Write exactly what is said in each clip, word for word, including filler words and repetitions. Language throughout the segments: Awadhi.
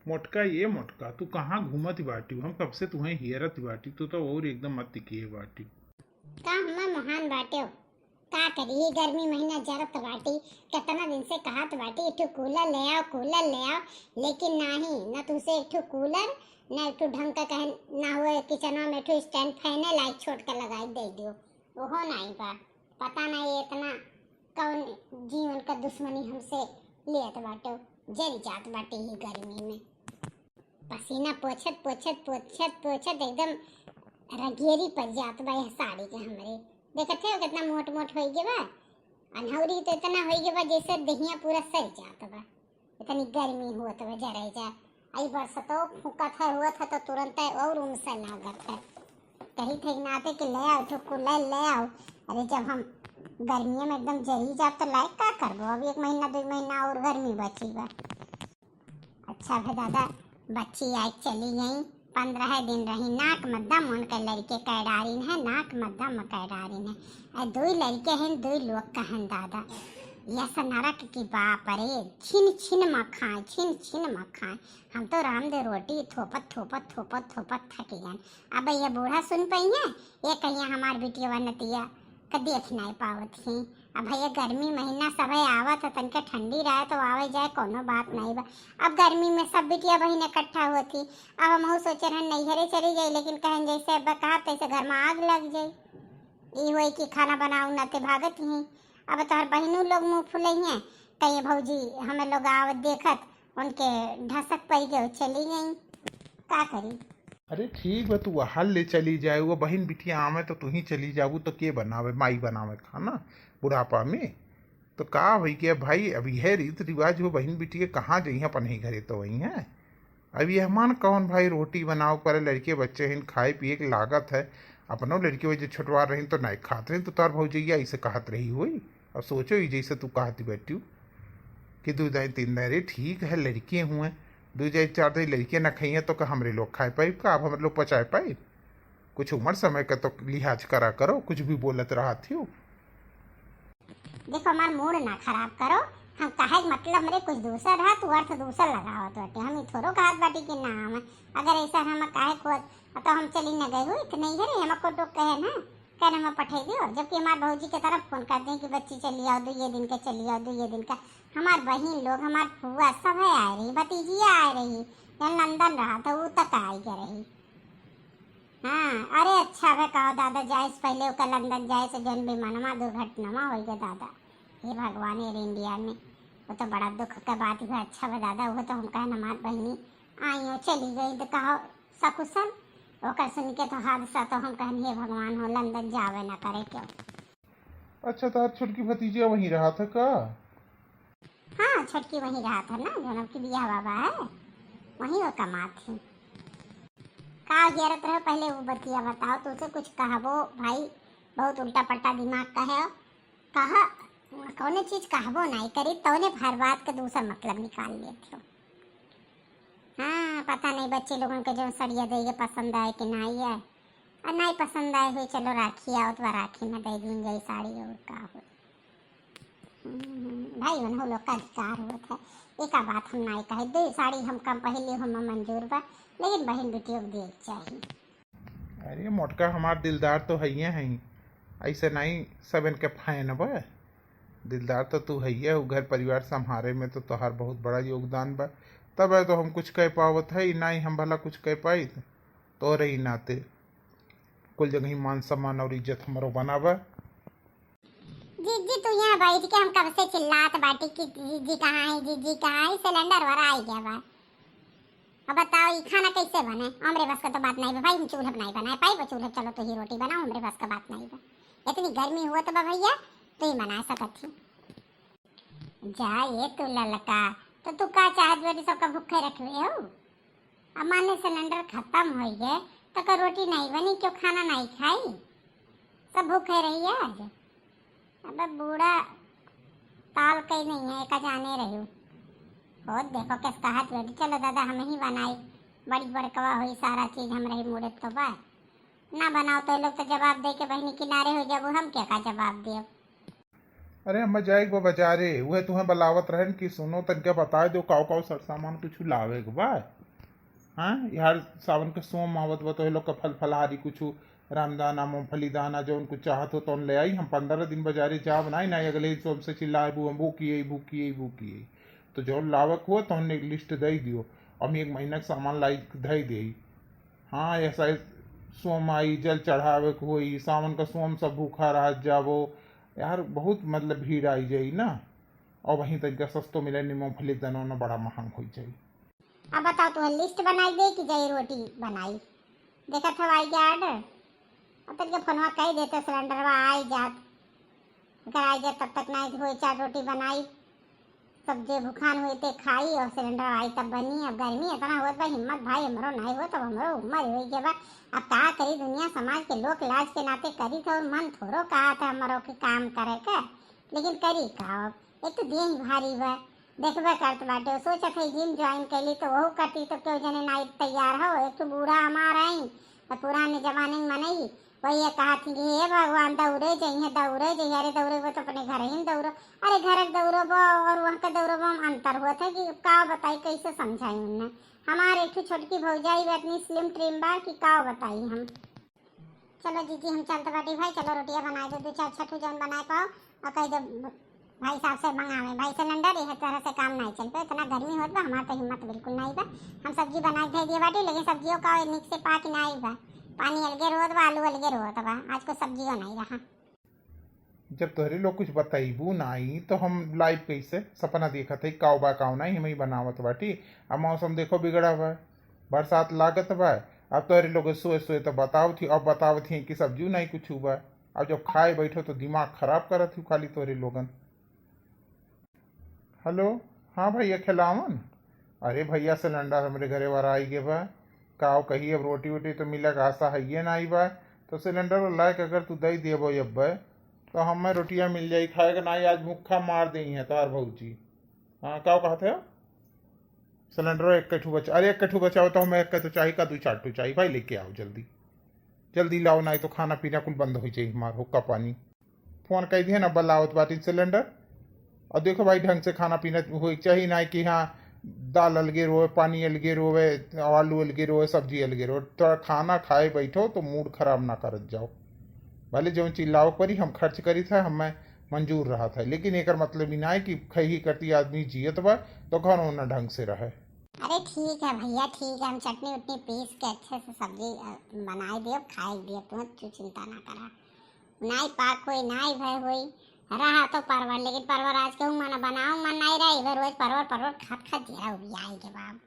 मोटका, ये मोटका, तू कहाँ घूमत बाटी? हम कब से तुहें हियरत बाटी, तू तो और एकदम मत दिखिए बाटी। का हमार महान बाटे हो? का करी, ये गर्मी महीना जरत बाटी, कितना दिन से कहत बाटी एक ठो कूलर ले आओ, कूलर ले आओ, लेकिन नाही, न तुसे एक ठो कूलर, न एक ठो ढंग का कहे, ना हुए किचनवा में एक ठो स्टैंड फैने लाइक छोट के लगाई दे दियो, ओहो नाही बा। पता नहीं ये इतना कौन जीवन का दुश्मनी हमसे लेत बाटे, जरी जात बाटे ही गर्मी में। पसीना पोछत, पोछत, पोछत, पोछत एकदम रगेरी पड़ जात बा यह साड़ी के हमरे। देखत हो कितना मोट मोट होई गे बा। अनहौरी तो इतना होई गे बा जैसे देहिया पूरा सर जात बा। इतनी गर्मी होत बा, जरे जा। आई बरसतो फूकत है, होत है तो तुरंत है और उमसे लागत है। कही थे नाते कि ले आओ, ठो कूलर ले आओ। अरे जब हम गर्मियों में एकदम जरी जाब तो लाइक का करबो? अब एक महीना, दो महीना और गर्मी बची बा। अच्छा भे दादा, बच्ची आए चली गई, पन्द्रह दिन रही, नाक मद्दा मन के लड़के कैडारिन है, नाक मद्दा में कैडारिन है। ए, दुई लड़के हैं, दुई लोग का हैं दादा। यस नरक की बाप रे, छिन छिन में खाए, छिन छिन में खाए। हम तो रामदेव रोटी थोपत, थोपत, थोपत, थोपत थक गए। अब ये बूढ़ा सुन पाई है, ये कहिया हमार बिटिया नतिया का देख नहीं पावत ही। अब भैया गर्मी महीना सभे आवत है, तनके ठंडी रहे तो आवे जाए, कोनो बात नहीं बा। अब गर्मी में सब बिटिया बहिन इकट्ठा होती। अब हमहू सोचे रहन नैहरे चली जाई, लेकिन कहन जैसे अब कहा तैसे घर में आग लग जाई। ई होई कि खाना बनाऊ ना ते भागत ही। अब तोहर बहिनू लोग मुँह फुलई हैं, कहिए भौजी हमें लोग आवत देखत उनके ढसक पड़ गए, चली गई। का करी? अरे ठीक बा, तू वहाँ ले चली जाए, वो बहिन बिटिया आवे तो तू ही चली जाबू, तो के बनावे, माई बनावे खाना बुढ़ापा में? तो का होई गया भाई, अब यह रीत रिवाज हो, बहिन बिटिया कहाँ जइहें अपने ही घरे तो वही हैं। अब ये हमान कौन भाई रोटी बनाओ करे, लड़के बच्चे हैं, खाए पिए के लागत है, अपनो लड़के वजह छोटवा रही तो नहीं खात रही, तो तार भौजैया ऐसे कहत रही हुई। अब सोचो ही जैसे तू कहती बैठी कि दो दाई तीन दाई रे, ठीक है लड़के हुए, दो दाई चार दाई लड़के ना खाइए तो का हमरे लोग खाए पाइब का? अब हमरे लोग पचाए पाइब? कुछ उम्र समय का तो लिहाज करा करो, कुछ भी बोलत रहत हो। देखो हमार मूड ना खराब करो, हम कहे के मतलब मेरे कुछ दूसर है, तू अर्थ दूसर लगावत बाटे। हम ई थोड़ो कहत बाटी कि ना आवे, अगर ऐसा हम काहे को तो हम चली न गए हुई कि नहीं है रे, हमको तो कहे ना, कहने में पठे दियो, जबकि हमार भौजी के तरफ फोन कर दें कि बच्ची चली आओ, दुइये दिन के चली आओ, दुइये दिन का। हमार बहिन लोग, हमार फुआ सब है आए रही, भतीजिया आए रही, जौन लंदन रहा था वो तक आई गए रही। हाँ, अरे अच्छा बे, कहो दादा, जाए से पहले ओकर लंदन जाए से जौन विमानमा दुर्घटनामा होइ गए दादा। हे भगवान, एयर इंडिया में, वो तो बड़ा दुख का बात ही बा। अच्छा बे दादा, वो तो हम कहन हमार बहिनी आई हो, चली गई, तो कहो सकुशल, ओकर सुन के तो हादसा तो हम कहन, हे भगवान हो, लंदन जावे ना करे के। अच्छा, तार छोटकी भतीजिया वहीं रहा था का? हाँ, छोटकी वहीं रहा था ना, जौन अब की बियाह बाबा है, वहीं वो कमात थी। का गिरत रहो, पहले वो बतिया बताओ, तुझसे कुछ कहबो भाई, बहुत उल्टा पल्टा दिमाग का है। कहा, कौने चीज कहबो नहीं करी, तौने हर बात के दूसर मतलब निकाल लेत हो। हाँ, पता नहीं बच्चे लोगन के जौन सड़िया देगे पसंद आए कि नहीं आए, और नहीं पसंद आए हुई, चलो राखी आवत बा, राखी में दे दीन जाई साड़ी, और का हो। हम्म, भाई उन्हों लोग का अधिकार होत है, एका बात हम नहीं कहे, दो साड़ी हम कम पहले हम मंजूर बा, लेकिन बहन बेटियों को दिए के चाहिए। अरे मोटका, हमार दिलदार तो हइये हैं, ऐसे नहीं सब इनके फैन बा। दिलदार तो तू हइये हो, घर परिवार संभारे में तो तोहार बहुत बड़ा योगदान बा। तब है तो हम कुछ कह पावत है, नहीं हम भला कुछ कह पाइत तोरे ही नाते। कुल जगह ही मान सम्मान और इज्जत हमरो बना बा। जीजी, तू यहाँ बैठ के हम कब से चिल्लात बाटी कि जीजी कहाँ है, जीजी कहाँ है, सिलेंडर भरा आई गया बा। अब बताओ, ई खाना कैसे बने? हमरे बस का तो बात नहीं बा भाई, हम चूल्हा बनाई बनाए पाई, चूल्हा चलो तो ही रोटी बनाओ, हमरे बस का बात नहीं बा। इतनी गर्मी हुआ तो बा भैया, तो ही बना सकत ही। जा ये तू ललका, तो तू का चाहत बेटी सबका भूखे रखबे हो? अब माने सिलेंडर खत्म हो गए, तो का रोटी नहीं बनी, क्यों खाना नहीं खाई? सब भूखे रही आज। अब बूढ़ा ताल कई नहीं है, का जाने रही। हो देखो किस कहत बेटी, चलो दादा हम ही बनाई, बड़ी बड़कवा हुई सारा चीज हम रही मुड़े तो बा। ना बनाओ तो लोग तो जवाब दे के बहनी किनारे हो जाबू, हम क्या का जवाब देब? अरे, हमें जाए के बा बाजारे, उहे तुहें बलावत रहन कि सुनो, तनिका बताए दो, काव काव सर सामान कुछ लावे के बा। हाँ, यार, सावन के सोम आवत बा, तो ये लोग का फल फलहारी कुछ, रामदाना, मूंगफली दाना, जौन कुछ चाहत हो, तौन ले आई। हम पंद्रह दिन बाजारे जाब नाई, नाई, अगले दिन सोम से चिल्लाए, "बू, हम बू किए, बू किए, बू किए।" तो जौन लावक हो, तौन एक लिस्ट दे दियो, हम एक महीना के सामान लाई, धई देई। हाँ, ऐसा सोम आई, जल चढ़ावे के होई, सावन का सोम सब भूखा रह जाबो। यार, बहुत, मतलब, भीड़ आई जाई ना। और वहीं तनिका सस्तो मिले, नींबू फली के दाना ना बड़ा महंग हो जाई। अब बताओ, तू लिस्ट बनाई दे कि जाई रोटी बनाई? देखत हव आई के ऑर्डर। अब तनिका फोनवा कह देते, सिलेंडरवा आई जात। अगर आई जात, तब तक नाई होई, चार रोटी बनाई। सब जे भुखान हुई ते खाई और सिलेंडर आई तब बनी। अब गर्मी इतना होत बा, हिम्मत भाई हमरो नाई होत, अब हमरो उम्र होई गया बा। अब का करी, दुनिया समाज के लोक लाज के नाते करी थे और मन थोड़ो कहा था हमरो के काम करे के, लेकिन करी का अब? एक तो देह भारी बा, देखबे करत बाटे। सोचत है जिम ज्वाइन कैली तो वहू करती, तो क्यों जने नाई तैयार हो। एक तो बूढ़ा हमार आई, तो पुराने जमाने के मनई, वही ये कहा थी कि हे भगवान, दौड़े जइहे, दौड़े जइहे। अरे दौड़े वो तो अपने घर ही में दौड़ो। अरे घर के दौड़ो बो और वहाँ के दौड़ो बो में अंतर होत है कि का बताई, कैसे समझाई उन्हें। हमार एक ठो छोटकी भौजाई बा, इतनी स्लिम ट्रिम बा कि का बताई हम। चलो जीजी, हम चलत बाटी भाई, चलो रोटियां बनाए दो, दो चार छठू जौन बनाए पाओ, और कह दो भाई साहब से मंगावे। भाई सिलेंडर, यह तरह से काम नहीं चल पे, इतना गर्मी होत बा, हमार तो हिम्मत बिल्कुल नहीं बा। हम सब्जी बनाए धर दिए बाटी, लेकिन सब्जियों का निक से पाक नहीं बा, पानी अलगे रोत बा, आलू अलगे रोत बा, आज को सब्जियों नहीं रहा। जब तोहरे लोग कुछ बताइबू नाई तो हम लाइव कैसे सपना देखत है, काव बा काव नाई, हम ही बनावत बाटी। अब मौसम देखो बिगड़ा बा, बरसात लागत बा। अब तोहरे लोग सोए सोए तो बतावत ही, अब बतावत ही कि सब्जी नाई कुछ बा। अब जब खाए बैठो तो दिमाग खराब करत ही खाली तोहरे लोगन। हेलो, हाँ भैया खेलावन। अरे भैया, सिलेंडर हमरे घरे वाला आई गए बा। काव कही, अब रोटी वोटी तो मिले के आशा हइये नाई बा। तो सिलेंडर लाए के अगर तू दे देबो अब्बे, तो हमें रोटियां मिल जाई खाए के। नाई, आज भूखा मार देई है तोहार भौजी। हाँ, काव कहत है? सिलेंडर एक ठू बचा, अरे एक ठू बचाओ तो हमें एक तो चाही का, दो चार ठू चाही भाई, लेके आओ जल्दी, जल्दी लाओ, नाई तो खाना पीना कुल बंद हो जाई हमार, हुक्का पानी। फोन कई दिहे ना, बलावत बाटी सिलेंडर। और देखो भाई, ढंग से खाना पीना होए के चाही, ना कि हाँ, दाल अलगे रोवे, पानी अलगे रोवे, आलू अलगे रोवे, सब्जी अलगे रोवे। तो खाना खाए बैठो तो मूड खराब ना करत जाओ। भले जौन चिल्लाओ परी, हम खर्च करी था, हमें मंजूर रहा था, लेकिन एकर मतलब ई ना है कि खही करती आदमी जियत बा तो घरों ना ढंग से रहे। अरे ठीक है भैया, ठीक है, हम चटनी उटनी पीस के अच्छे से सब्जी, अ, बनाए दियो, खाए दियो, तू, तू चिंता ना करा। नाई पाक होई, नाई भय होई। रहा तो परवर, लेकिन परवर आज केहू मन बनाओ मन नाई रही, इबे रोज परवर, परवर खात खात जेरा उबियाई के बाप।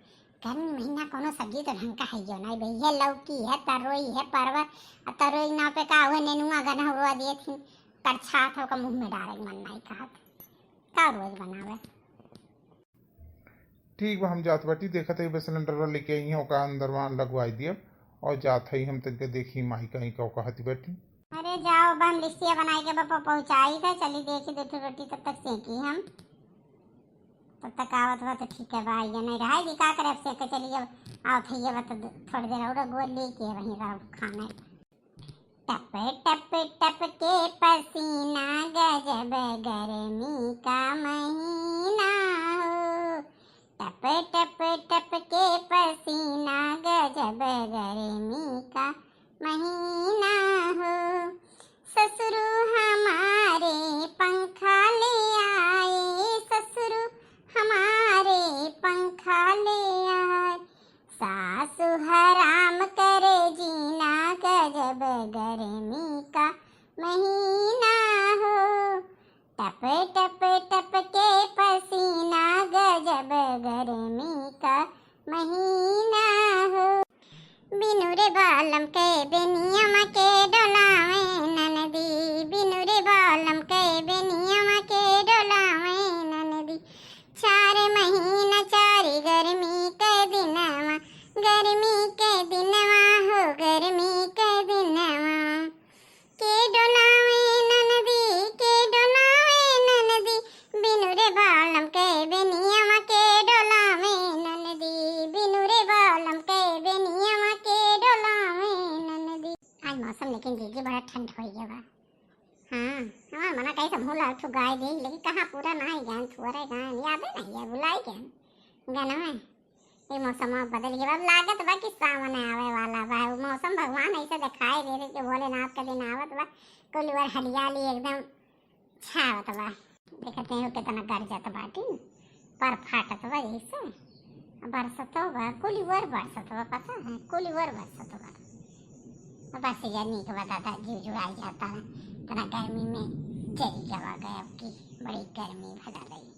गर्मी महीना कोनो सब्जी तो ढंग का है यो नाई भाई, है लौकी, है तरोई, है परवर। अब तरोई ना पे का हुए, नेनुआ गनहुआ दिए थी, करछा था, ओका मुंह में डारे के मन नाई कहत। का रोज बनावे? ठीक बा, हम जात बाटी, देखत हई बस सिलेंडरवा लेके आई हैं, ओका अंदरवा लगवाई दियब और जात हई हम तनिका देखी माई कहीं का कहत बाटी। अरे जाओ, अब हम लिस्टिया बनाई के बा पहुँचाई था, चली देखी दो ठो रोटी तब तक सेंकी हम, तब तक आवत बा तो ठीक है बा, या नहीं रहा जी का करे, अब सेंके चली जब आवत है ये बा तो थोड़ी देर और गोल लेके वहीं रहो खाने। टप टप टप के पसीना, गजब गर्मी का महीना हो। टप टप टप के पसीना, गजब गर्मी का महीना हो। ससुरु हमारे पंखा ले आए, ससुरु हमारे पंखा ले आए। सासु हराम करे जीना, गजब गर्मी का महीना हो। टप टप टप के पसीना, गजब गर्मी का महीना हो। बिनु रे बालम के बेनियम के डोलावे ननदी, बिनु रे बालम के बेनियम के डोलावे ननदी। चार महीना चारी गर्मी के दिनवा, गर्मी के दिनवा हो, गर्मी के दिनवा। के डोलावे ननदी, के डोलावे ननदी, बिनु रे बालम के बेनियम के डोलावे ननदी, बिनु रे बालम के बेनियम के डोलावे ननदी। आज मौसम लेकिन जीजी बड़ा ठंड हो गया बा। हाँ, हाँ, मना कही समूह लाग ठुक गाय दे, लेकिन कहाँ पूरा ना ही गायन, थोड़े गायन, याद है नहीं है, भुलाई गए गाना में। ये मौसम अब बदल गया, अब लागत बा कि सावन आवे वाला बा। वो मौसम भगवान ऐसे दिखाई दे रहे कि भोलेनाथ का दिन आवत बा, कुल ओर हरियाली एकदम छावत बा। देखते हैं कितना गरजत बाटी, पर फाटत बा जैसे। बरसतो बा, कुल ओर बरसत बा, पता है, कुल ओर बरसत बा। बस ये नीक बा दादा, जीव जुड़ाई जाता है। इतना गर्मी में जरी गवा गए अब की, बड़ी गर्मी भला गई।